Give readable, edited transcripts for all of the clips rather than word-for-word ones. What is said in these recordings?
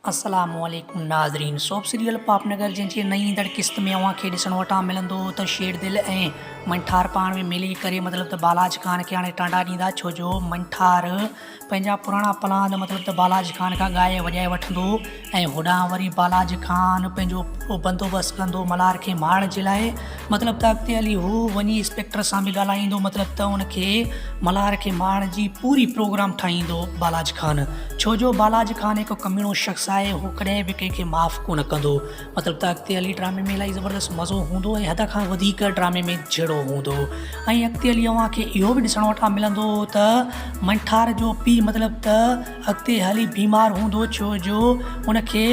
السلام عليڪم ناظرين سوپ سيريل پاپ نگر جنهن جي نئين ايندڙ قسط ۾ اوهان کي ڏسڻ وٽان ملندو ته شير دل ۽ منٺار پاڻ ۾ ملي ڪري مطلب ته بالاچ خان کي هاڻي ٽانڊا ڏيندا ڇو جو منٺار پنهنجا پراڻا پلاند مطلب ته بالاچ خان کان ڳائي وڄائي وٺندو ۽ هوڏانهن وري بالاچ خان پنهنجو پورو بندوبست ڪندو ملهار کي مارڻ جي لاء مطلب ته اڳتي هلي هو وڃي انسپيڪٽر سان به ڳالهائيندو مطلب ته ان کي ملهار کي مارڻ جي پوري پروگرام ٺاهيندو بالاچ خان ڇو جو بالاچ خان هڪ ڪميڻو شخص آهي هو ڪڏهن به ڪنهن کي معاف ڪونه ڪندو. مطلب ته اڳتي هلي ڊرامي ۾ الاهي زبردست مزو هوندو ۽ حد کان وڌيڪ ڊرامي ۾ جهيڙو هوندو ۽ اڳتي هلي اوهان کي اهو به ڏسڻ وٽان ملندو ته منٺار جو پيء مطلب ته اڳتي هلي بيمار هوندو ڇو جو ان کي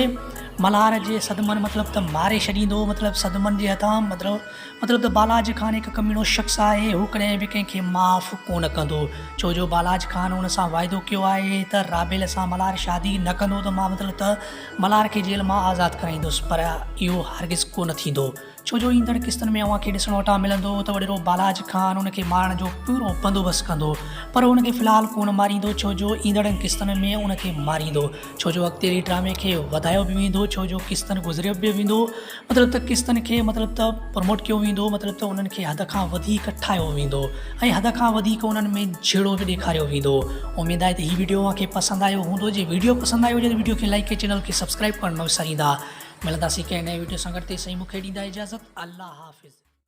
ملهار جي صدمن مطلب ته ماري ڇڏيندو مطلب صدمن جي هٿان مطلب مطلب ته بالاچ خان هڪ ڪميڻو شخص آهي، هو ڪڏهن به ڪنهن کي معاف ڪونه ڪندو، ڇو جو بالاچ خان ان سان واعدو ڪيو آهي ته رابيل سان ملهار شادي نه ڪندو ته مان مطلب ته ملهار کي جيل مان آزاد ڪرائيندس پر اهو هرگز ڪونه ٿيندو ڇو جو ايندڙ قسطن ۾ اوهان کي ڏسڻ وٽان ملندو ته وڏيرو بالاچ خان ان کي مارڻ جو پورو بندوبست ڪندو پر ان کي في الحال ڪونه ماريندو ڇو جو ايندڙن قسطن ۾ ان کي ماريندو ڇو جو اڳتي هلي ڊرامي کي وڌايو به ويندو ڇو جو قسطن گذريو به ويندو مطلب ته قسطن کي مطلب ته پروموٽ ڪيو ويندو مطلب ته انهن کي حد کان وڌيڪ ٺاهيو ويندو ۽ حد کان وڌيڪ انهن ۾ جهيڙو به ڏيکاريو ويندو اميد آهي ته هي ويڊيو اوهان کي پسند آيو هوندو جي ويڊيو پسند آيو هجي ته ويڊيو کي لائيڪ ۽ چينل کي سبسڪرائب ڪرڻ نه وساريندا ملنداسين ڪنهن نئين ويڊيو سان گڏ تيسين مون کي ڏيندا اجازت الله حافظ.